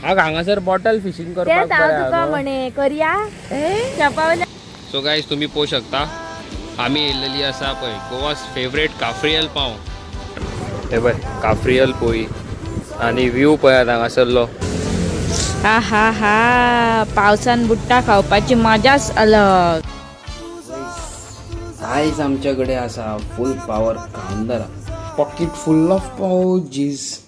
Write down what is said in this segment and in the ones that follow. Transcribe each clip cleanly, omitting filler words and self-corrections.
हांगासर bottle fishing करपाक बरें तुका म्हणे करया. सो गायज तुम्ही पळोवंक शकता आमी येयल्लेली आसा पळय गोवास फेवरेट काफ्रियल पाव. हे पळय काफ्रियल पोळी आनी व्यू पळयात हांगासरलो. हा हा हा, पावसान बुट्टा खावपाची मजाच अलग. आयज आमच्या कडेन आसा फूल पावर कांदरा, पॉकेट फुल ऑफ पावजीस.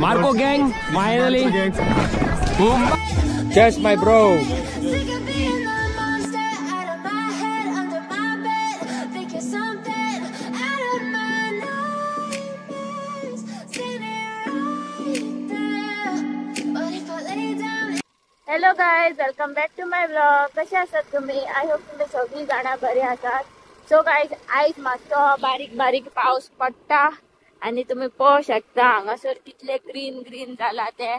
Marco gang, finally. Boom. Cheers, my bro. Hello guys, welcome back to my vlog. कशे आसात तुम्ही? I hope तुम्ही सगळी जाणां बरे आसात. सो गायज, आयज मातसो बारीक बारीक पावस पडटा आनी तुमी पळोवंक शकता हांगासर कितले ग्रीन ग्रीन जाला ते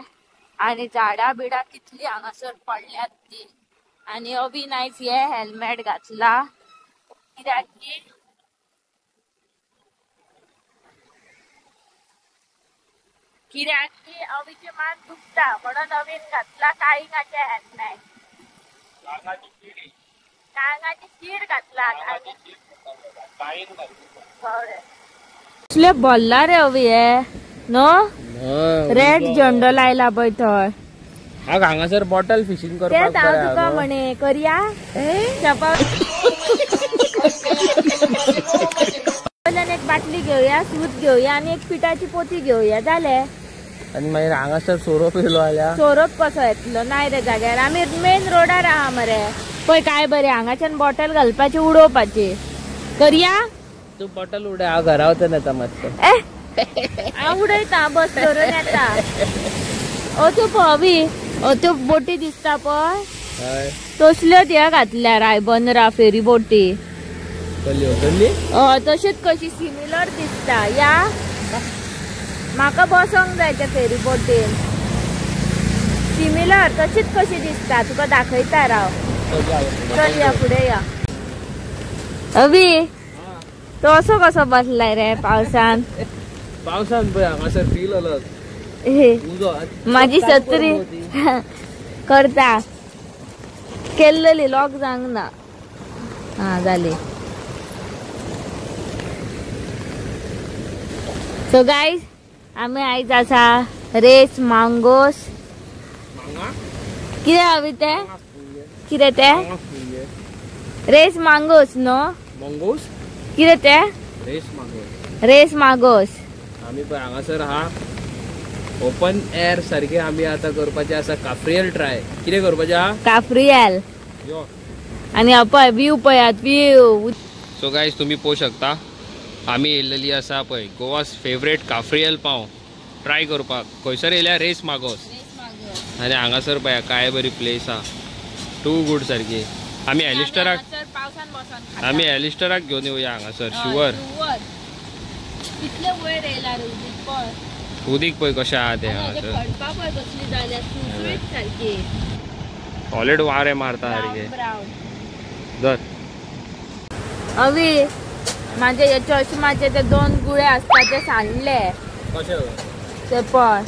आनी झाडां बिडां कितली हांगासर पडल्यात ती. आनी अवीन आयज हे हेल्मेट घातला कित्याक की अवीचे मान दुखता म्हणून अवीन घातला काळिंगाचे हेल्मेट, काळंगाची कीड घातला. कसले भरला रे अवी हे नो रेड झेंडो लायला पळय थंय. हांगासर बॉटल फिशिंग करपाक तेच हांव तुका म्हणे करया. वयल्यान एक बाटली घेवया, सूत घेवया आनी एक पिठाची पोती घेवया, जालें. आनी मागीर हांगासर सोरोप येयलो जाल्यार सोरोप कसो येतलो? नाय रे जाग्यार आमी मेन रोडार आहा मरे. पळय काय बरें हांगाच्यान बॉटल घालपाची उडोवपाची. करया तू बॉटल उडय, हांव घरा वचून येता मातसो. हांव उडयता, बस धरून येता. ओ त्यो पळय, ओ त्यो बोटी दिसता पळय, तसल्यो त्या घातल्या रायबंदरा फेरी बोटी. हय तशीच कशी सिमिलर दिसता. या म्हाका बसोंक जाय त्या फेरी बोटीन, सिमिलर तशीच कशी दिसता. तुका दाखयता राव, चल या फुडें या. अवी तो असो कसो बसलाय रे पावसान? पावसान पळय हांगासर फील अलग. माझी सत्री करता केल्लेली लॉक जावंक ना. हा जाली. सो गायज, आमी आयज आसा रेस मांगोस. कितें अवी तें? कितें तें? रेस मांगोस न्हू? मंगोस कितें तें? रेस मागोस. रेस मागोस. आमी पळय हांगासर हा ओपन एअर सारखे आमी आतां करपाचे आसा काफ्रियल ट्राय. कितें करपाचें आहा? काफ्रियल. आनी पळय व्यू पळयात, व्यू. सो गायज तुमी पळोवंक शकता आमी येयल्लेली आसा पळय गोवास फेवरेट काफ्रियल पाव ट्राय करपाक. खंयसर येयल्या? रेस मागोस. आनी हांगासर पळया काय बरी प्लेस आहा, टू गुड सारकी. आमी एलिस्टराक, आमी एलिस्टराक घेवन येवया हांगासर शुवर. कितले वयर येयला रे उदीक पळय, उदीक पळय कशें आहा तें हांगासर. खडपां पळय कसली जाल्या, सुळसुळीत सारकी, सॉलीड वारें मारता सारकें. धर अवी, माझे हे चश्माचे ते दोन गुळे असतात ते सांडले. ते पळय,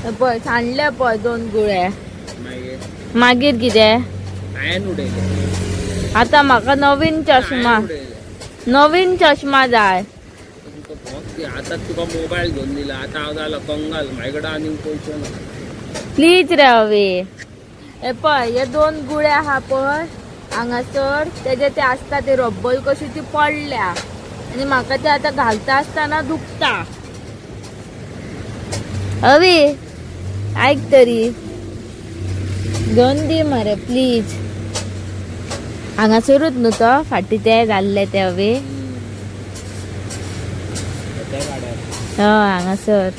ते पळय सांडले पळय दोन गुळे. मागीर कितें आतां म्हाका नवीन चश्मा, नवीन चश्मा जाय. आतां तुका मोबायल घेवन दिला, आतां हांव जालो कंगाल, म्हाजे कडेन आनी पयशे ना. प्लीज रे अवी, हे पळय हे दोन गुळे आहा पळय हांगासर, तेजे ते आसता ते रब्बल कशी ती पडल्या आनी म्हाका ते आतां घालता आसतना दुखता. अवी आयक तरी, घेवन दी मरे प्लीज. हांगासरूच न्हू तो फाटी ते जाल्ले ते अवी. हय हांगासर.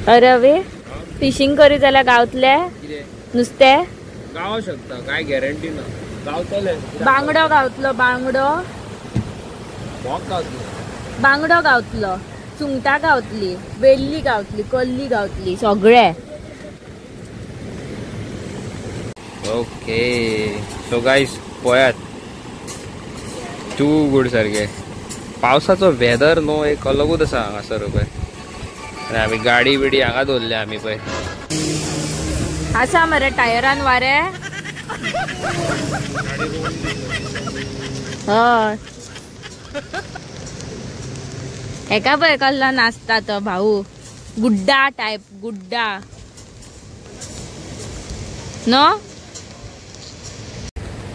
अरे अवी, फिशिंग करी जाल्यार गावतले नुस्तें? गावो शकता, काय गॅरंटी ना. गावतले. बांगडो गावतलो, बांगडो बांगडो गावतलो, सुंगटां गावतली, वेल्ली गावतली, कल्ली गावतली, सगळे. ओके सो गायज पळयात टू गूड सारके. पावसाचो वेदर न्हू एक अलगूच आसा हांगासर पळय. आनी आमी गाडी बिडी हांगा दवरल्या आमी पळय. आसा मरे टायरान वारे. हय एका पळय कसलो नाचता तो भाऊ, गुड्डा टायप, गुड्डा नो.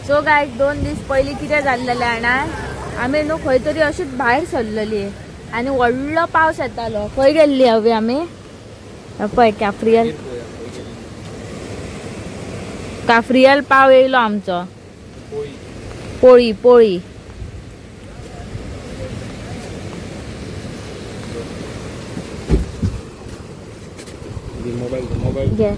सो गायज 2 दीस पयलीं कितें जाल्लें जाणा, आमी न्हू खंय तरी अशीच भायर सरलेली आनी व्हडलो पावस येतालो. खंय गेल्ली हवी आमी पळय काफ्रियल, काफ्रियल पाव येयलो आमचो. पोळी पोळी मोबाईल घे.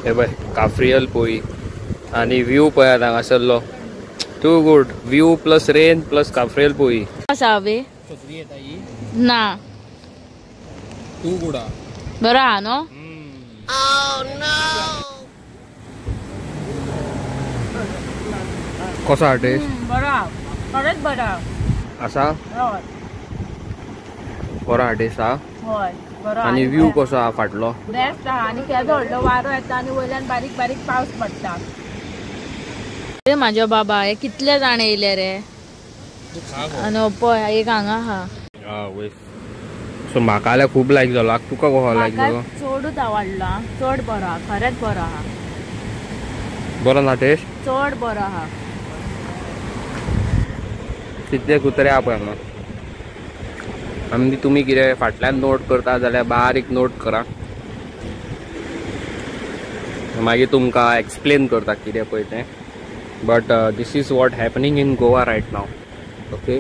हे पळय काफ्रियल पोळी आनी व्यू पळयात हांगासरलो. Too good view plus rain plus Cafreal पोळी. आसा हवे ना टू गुड बरो आहा न्हू. कसो आहा टेस्ट? बरो आहा, खरेंच बरो आसा. बरो आहा टेस्ट आहा. हय बरो. आनी व्यू कसो आहा फाटलो? बेस्ट आहा. आनी केदो व्हडलो वारो येता आनी वयल्यान बारीक बारीक पावस पडटा. अरे म्हाज्या बाबा हे कितले जाण येयले रे. आनी पळय एक हांगा आहा. सो म्हाका जाल्यार खूब लायक जालो. तुका कसो लायक जालो? चडूच आवडलो, चड बरो आहा, खरेंच बरो आहा. बरो ना टेस्ट? चड बरो आहा. कितले कुत्रे आहा पळय हांगा. आनी तुमी कितें फाटल्यान नोट करता जाल्यार बारीक नोट करा, मागीर तुमकां एक्सप्लेन करता कितें पळय तें. But this is what happening in Goa right now. Okay,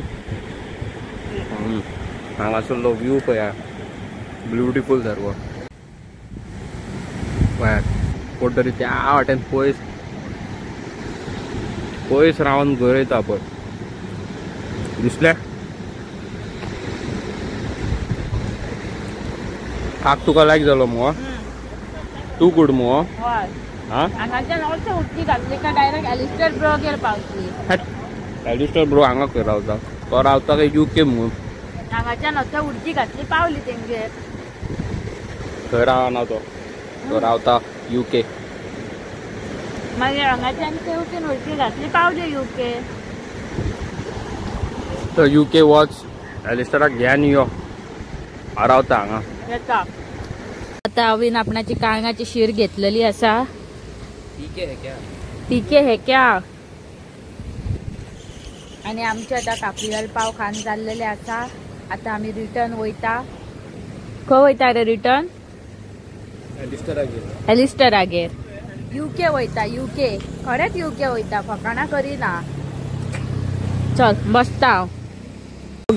हांगासरलो view पळया ब्युटिफूल सारको. पळयात कोण तरी त्या वाटेन पयस पयस रावन गरयता पळय, दिसलें? काक तुका लायक जालो मुगो? टू गूड मुगो. हांगाच्यान ऑल्सो उडकी घातली काय डायरेक्ट एलिस्टर ब्रोगेर पावतली. एलिस्टर ब्रो हांगा खंय रावता? तो रावता काय युके मुगो. हांगाच्यान आतां उडकी घातली पावली तेंगेर. खंय रावना तो? तो रावता युके. मागीर हांगाच्यान तेवटेन उडकी घातली पावली युके. तर युके वच एलिस्टराक घेन यो, रावता हांगा. येता आता अवीन आपणाची काळंगाची शीर घेतलेली आसा. टिके हे क्या. आनी आमचे आतां काफ्रियल पाव खावन जाल्लेले आसा. आतां आमी रिटर्न वयता. खंय वयता रे रिटर्न? एलिस्टरागेर. युके वयता. युके खरेंच युके वयता, फकाणां करिना. चल बसता हांव.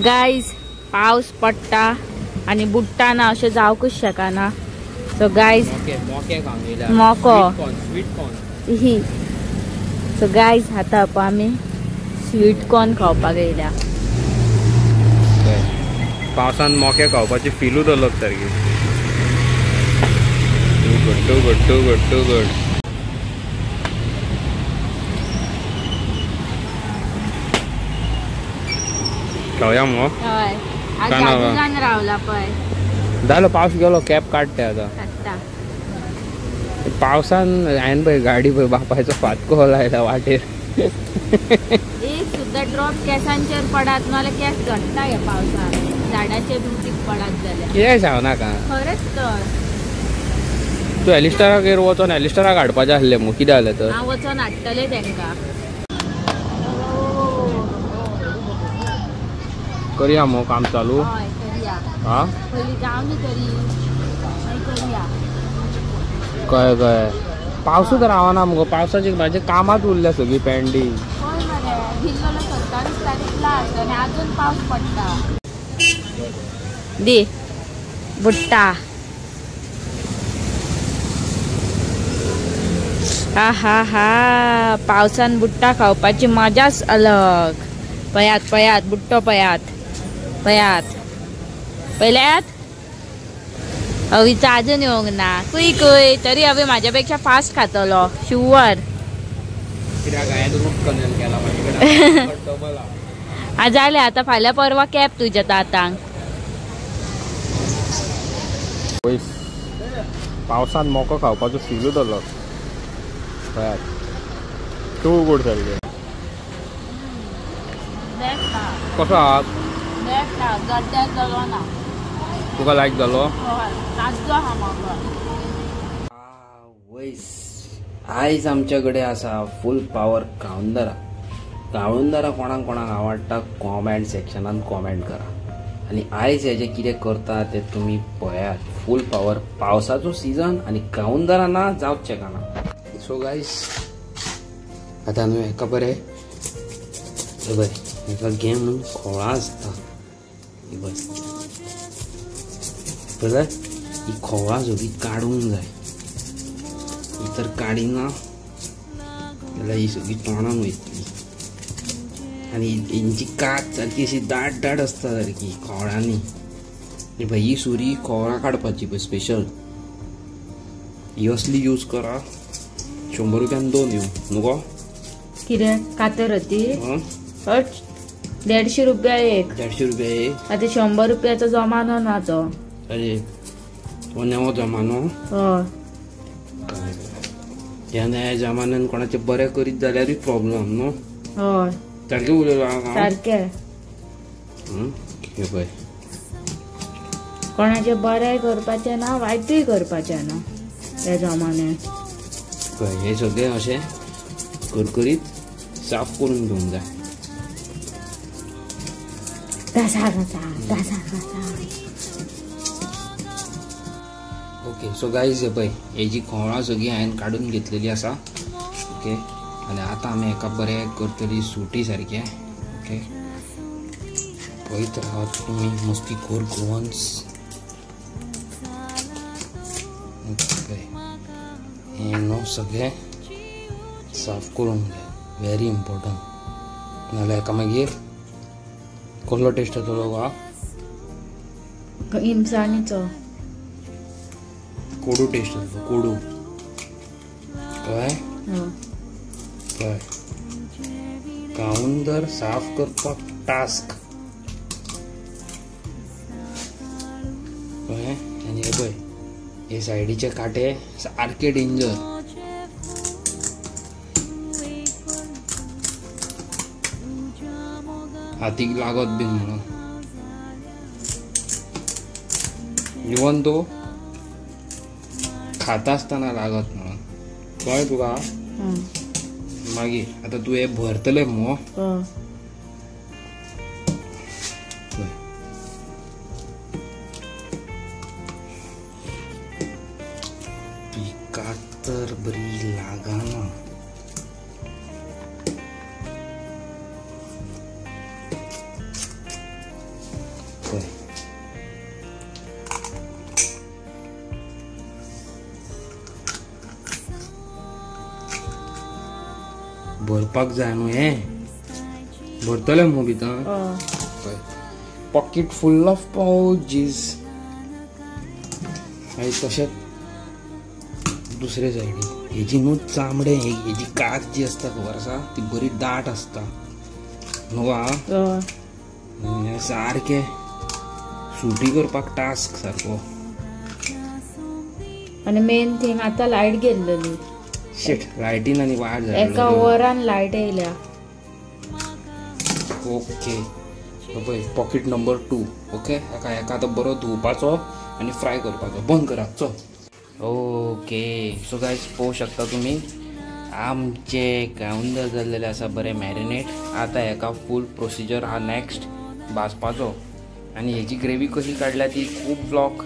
गायज पावस पडटा आनी बुडटाना अशें जावंकूच शकना. सो गायज मोको ही. सो गायज आतां पळय आमी स्वीट कॉर्न खावपाक येयल्या. पावसान मोके खावपाची फिलूच अलग सारकी. Too good too good too good too good. खावया मुगो. हय आज रावला पळय. जालो पावस गेलो, कॅब काडटे आतां. पावसान हांवें पळय गाडी पळय बापायचो फातको लायला वाटेर. एक सुद्दां ड्रॉप केसांचेर पडात नाल्यार केस झडटा ह्या पावसान. झाडाचेर उदीक पडात जाल्यार कितें सांगू नाका. खरेंच तर तूं एलिस्टरागेर वचोन एलिस्टराक हाडपाचें आसलें मुगो, कितें जालें तर? हांव वचोन हाडटलें तेंकां. करया मुगो काम चालू. हय करया. हा पयलीं जावं तरी करया. कळ्ळें कळ्ळें. पावसूच रावना मुगो, पावसाची म्हाजे कामांत उरल्या सगळी पेंडींग. हय मरे, दिल्लो 27 तारीख लास्ट आनी आजून पावस पडटा. दी बुट्टा. हा हा हा, पावसान बुट्टा खावपाची मजाच अलग. पयात पयात बुट्टो पयात पयात पयल्यात. अवीचा अजून येवंक ना. कुय कुय तरी अवी म्हाज्या पेक्षा फास्ट खातलो शुवर. कित्याक हांवें रूट कनेल केला म्हाजे डबल. जालें आतां फाल्यां परवा कॅप तुज्या दातांक. पयस पावसान मोको खावपाचो फिलूच जालो. टू गुड सारकें. कसो आहा? तुका लायक जालो? वयस आयज आमच्या कडेन आसा फूल पावर काळुंदरा. काळुंदरा कोणाक कोणाक आवडटा कॉमेंट सेक्शनान कॉमेंट करा. आनी आयज हेजें कितें करता तें तुमी पळयात. फूल पावर पावसाचो सिजन आनी काळुंदरा ना जावच शकना. सो गायस आतां न्हू हेका बरें हे बरें हेका घे म्हणून खोळां आसता. ही पळय पळय ही खोळां सगळीं काडूंक जाय. ही तर काडिना जाल्यार ही सगळी तोंडान वयतली. आनी हेंची कात सारकी अशी दाट दाट आसता सारकी खोळांनी. पळय ही सुरी खोळां काडपाची पळय स्पेशल. ही असली यूज करा. 100 रुपयान 2 येऊ न्हू गो. कितें कातर ती? 150 रुपया एक. 150 रुपया एक. आतां 100 रुपयाचो जमानो ना तो. अरे तो नवो जमानो. हय ह्या नव्या जमान्यान कोणाचें बरें करीत जाल्यारूय प्रॉब्लम न्हू. हय सारकें उलयलां हांव. सारकें. हे पळय कोणाचें बरें करपाचें ना वायटूय करपाचें ना ह्या जमान्यान. पळय हें सगळें अशें करकरीत साफ करून घेवंक जाय. घासा घासा घासा घासा. ओके सो गायज हे पळय हेजी खोळां सगळीं हांवें काडून घेतलेली आसा. ओके आनी आतां आमी हेका बरें करतली सुटी सारकें. ओके पळयत रावात तुमी मस्ती खोर गोवन्स. हें न्हू सगळें साफ करूंक जाय. Very important. नाजाल्यार हेका मागीर कसलो टेस्ट येतलो गा? इमसाणीचो कोडू टेस्ट येतलो. कोडू कळ्ळें? पळय काळुंदर साफ करपाक टास्क. कळ्ळें? आनी हे पळय हे सायडीचे कांटे सारके डेंजर. हातीक लागत बीन म्हणून. इवन तो खाता आसतना लागत म्हणून. कळ्ळें तुका? मागीर आतां तूं हें भरतलें मुगो. ती कातर बरी लागना. पळय भरपाक जाय न्हू हें. भरतलें मुगो भितर. पळय पॉकेट फूल ऑफ पावजीस. मागीर तशेंच दुसरे सायडीन हेजी न्हू चामडें हेजी कात जी आसता खबर आसा ती बरी दाट आसता न्हू. हें सारकें सुटी करपाक टास्क सारको. आनी मेन थिंग आतां लायट गेल्लेली. शिट लायटीन आनी वाट जाली. एका वरान लायट येयल्या. ओके पळय पॉकेट नंबर 2. ओके हेका हेका आतां बरो धुवपाचो आनी फ्राय करपाचो. बंद करात चल. ओके सो गायज पळोवंक शकता तुमी आमचे काळुंदर जाल्लेले आसा बरें मॅरिनेट. आतां हेका फूल प्रोसिजर आहा नॅक्स्ट भाजपाचो. आनी हेजी ग्रेवी कशी काडल्या ती खूब ब्लॉक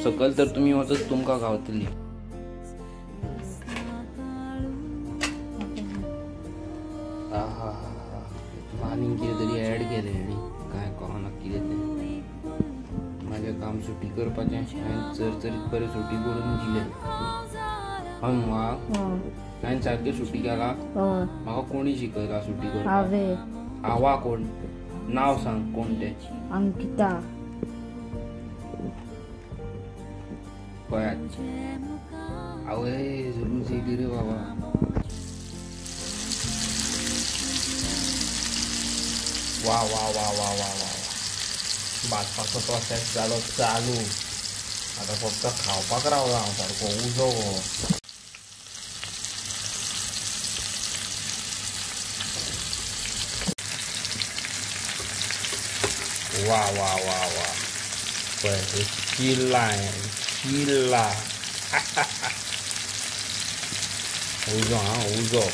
सकयल तर तुमी वचत तुमकां गावतली. आनी कितें तरी एड केलें हेणी काय कळना कितें तें. म्हाजें काम सुटी करपाचें हांवें चरचरीत बरें सुटी करून दिलें. हय मुगो हांवें सारकें सुटी केला. म्हाका कोणी शिकयला सुटी करपाक? आवा कोण? नांव सांग कोण तें? अंकिता. पळयात आवय जरूर येयली रे बाबा. वा वा वा वा वा वा, भाजपाचो प्रोसेस जालो चालू. आतां फक्त खावपाक रावला हांव, सारको उजो. वा वा वा वा, पळय चिल्ला चिल्ला. उजो हा उजो.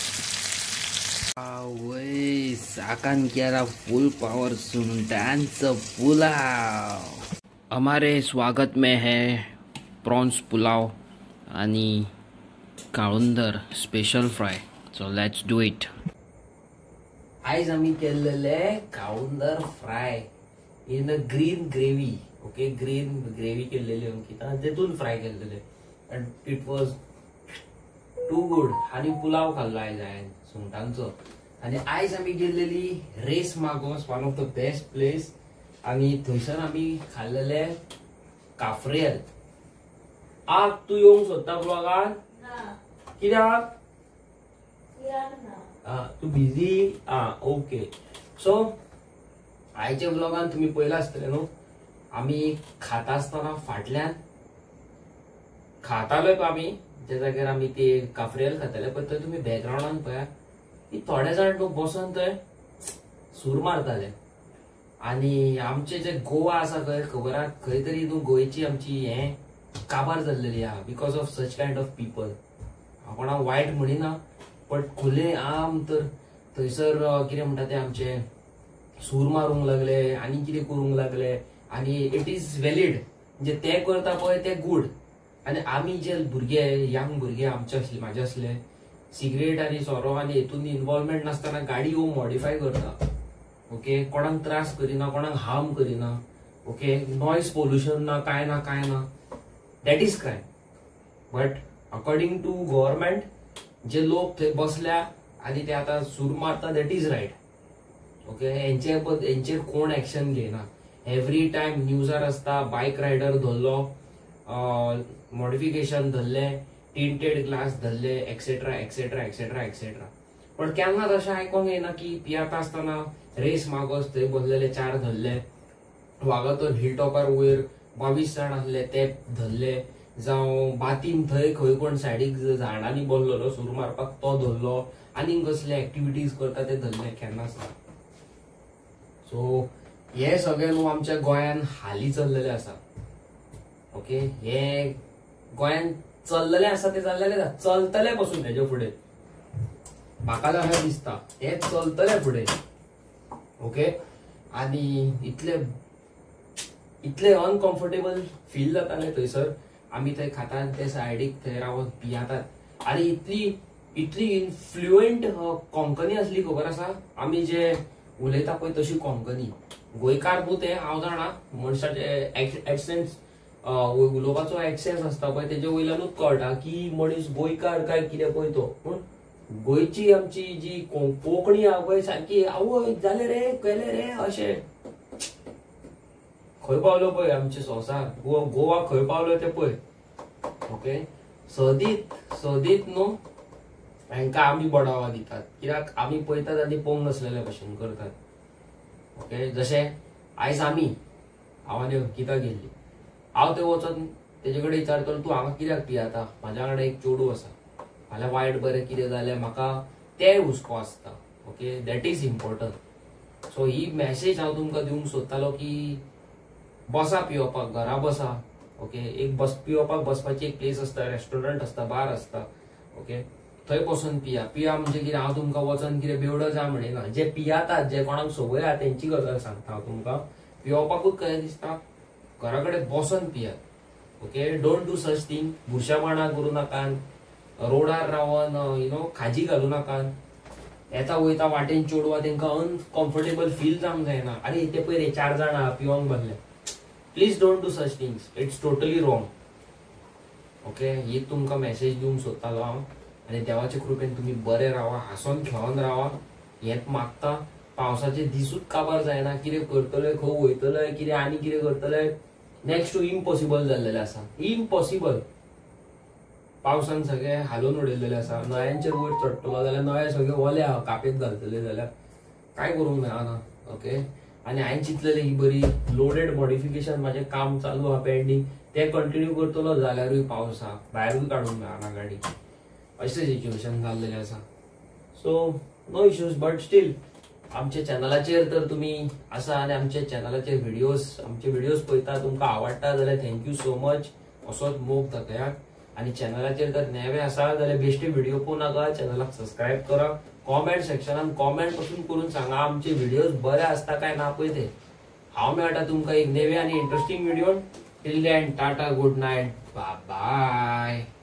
वय साकान केला फुल पावर सुंगटांचो पुलाव. हमारे स्वागत में है प्रॉन्स पुलाव आणि काळुंदर special fry. So let's do it. आयज आमी केल्लेले काळुंदर fry in a green gravy. Okay, green gravy केल्लेली अंकिता, तेतून fry केल्लेले and it was too good. आनी पुलाव खाल्लो आयज हांवें सुंगटांचो. आनी आयज आमी गेल्लेली Reis Magos, one of the best place. आनी थंयसर आमी खाल्लेले काफ्रियल. आज तूं येवंक सोदता ब्लॉगान? कित्याक तूं बिजी? आं ओके. सो आयच्या ब्लॉगान तुमी पळयलां आसतलें न्हू, आमी खाता आसतना फाटल्यान खाताले पळय आमी, ज्या जाग्यार आमी ते काफ्रियल खाताले पळय, थंय तुमी बॅकग्रावंडान पळया की थोडे जाण लोक बसून थंय सूर मारताले. आनी आमचे जे गोवा आसा खंय खबर आहा, खंय तरी न्हू गोंयची आमची हें काबार जाल्लेली आहा because of such kind of people. हांव कोणाक वायट म्हणिना, बट खुले आम तर थंयसर कितें म्हणटा ते आमचे सूर मारूंक लागले आनी कितें करूंक लागले. आनी it is valid, म्हणजे ते करता पळय ते गूड. आनी आमी जे भुरगे यंग भुरगे आमचे आसले, म्हाजे आसले, सिगरेट आनी सोरो आनी हेतून इनवॉल्वमेंट नासतना गाडी हो मॉडिफाय करता. ओके, कोणाक त्रास करिना, कोणाक हार्म करिना. ओके, नॉयज पोल्युशन ना, कांय ना कांय ना, that is crime. But according to government जे लोक थंय बसल्या आनी ते आतां सूर मारता, that is right. Okay, हेंचेर कोण एक्शन घेयना. एवरी टायम न्यूजार आसता बायक रायडर धरलो, मॉडिफिकेशन धरले, टिंटेड ग्लास धरले, एक्सेट्रा एक्सेट्रा एक्सेट्रा एक्सेट्रा. पण केन्नाच अशें आयकोंक येना की पियाता आसतना रेस मागोस थंय बसलेले 4 धरले, वागातोर हिल टॉपार वयर 22 जाण आसले ते धरले, जावं बातीन थंय खंय कोण सायडीक झाडांनी बसलेलो सूर मारपाक तो धरलो, आनी कसले एक्टिविटीज करता ते धरले, केन्नाच ना. सो हे सगळें न्हू आमच्या गोंयान हालीं चल्लेलें आसा. ओके, हे गोंयान चल्लेलें आसा ते चल्लेलें आसा, चलतलें पसून हेजे फुडें म्हाका अशें दिसता हे चलतलें फुडें. ओके, आनी इतले इतले अनकम्फर्टेबल फील जातालें थंयसर. आमी थंय खातात ते सायडीक थंय रावन पियातात. आनी इतली इतली इन्फ्लुएंट कोंकणी आसली खबर आसा, आमी जे उलयता पळय तशी कोंकणी. गोंयकार न्हू ते हांव जाणा, मनशाचे एक्सेंट्स, उलोवपाचो एक्सेंट आसता पळय तेजे वयल्यानूच कळटा की मनीस गोंयकार काय कितें पळय तो. पूण गोंयची आमची जी कोंकणी आहा पळय सारकी आवय जालें रे केलें रे अशें. खंय पावलो पळय आमचे संवसार, गोवा खंय पावलो ते पळय. ओके, सदीत सदीत न्हू हांकां आमी बडावा दितात, कित्याक आमी पळयतात आनी पळोवंक नासलेले भशेन करतात. ओके, जशें आयज आमी हांव आनी अंकिता गेल्ली, हांव थंय वचोन तेजे कडेन विचारतलो तूं हांगा कित्याक पियाता, म्हाज्या वांगडा एक चेडूं आसा, फाल्यां वायट बरें कितें जालें म्हाका तें हुस्को आसता. Okay, that is important. So he message हांव तुमकां दिवंक सोदतालो की बसा पिवपाक, घरा बसा. ओके, एक बस पिवपाक बसपाची एक प्लेस आसता, रेस्टॉरंट आसता, बार आसता. ओके, थंय बसून पिया. पिया म्हणजे कितें, हांव तुमकां वचोन कितें बेवडो जा म्हणिना. जे पियातात, जे कोणाक संवय आहा तेंची गजाल सांगता हांव तुमकां. पिवपाकूच कशें दिसता, घरा कडेन बसून पियात. Okay, don't do such thing. बुरशेपणां करूं नाकात, रोडार रावन you know खाजी घालूं नाकात. येता वयता वाटेन चेडवां तेंकां अनकम्फर्टेबल फील जावंक जायना, आरे ते पळय रे 4 जाणां आहा पिवंक बसले. Please don't do such things, it's totally wrong. Okay, ही तुमकां मॅसेज दिवंक सोदतालो हांव. आनी देवाचे कृपेन तुमी बरे रावा, हांसोन खेळोन रावा हेंच मागता. पावसाचे दिसूच काबार जायना, कितें करतले, खंय वयतले, कितें आनी कितें करतले, नेक्स्ट टू इम्पॉसिबल जाल्लेलें आसा. इम्पॉसिबल. पावसान सगळें हालोवन उडयलेलें आसा. नळ्यांचेर वयर चडटलो जाल्यार नळे सगळे ओले आहा, कापेत घालतले जाल्यार काय करूंक मेळना. ओके आनी हांवें चिंतलेलें ही बरी लोडेड मॉडिफिकेशन म्हाजें काम चालू आहा पेंडींग तें कंटिन्यू करतलो जाल्यारूय पावस आहा भायरूय काडूंक मेळना गाडी अशें सिच्युएशन जाल्लेलें आसा. So no issues but still आमच्या चॅनलाचेर तर तुमी आसा आनी आमच्या चॅनलाचेर व्हिडियोज आमचे व्हिडियोज पळयता तुमकां आवडटा जाल्यार thank you so much. असोच मोग दाखयात आनी चॅनलाचेर जर नवे आसा जाल्यार बेश्टे व्हिडिओ पळोवं नाका, चॅनलाक सबस्क्रायब करा, कॉमेंट सेक्शनान कॉमेंट पसून करून सांगा आमचे व्हिडियोज बरे आसता काय ना पळय ते. हांव मेळटा तुमकां एक नवे आनी interesting video. Till then tata, good night, bye bye.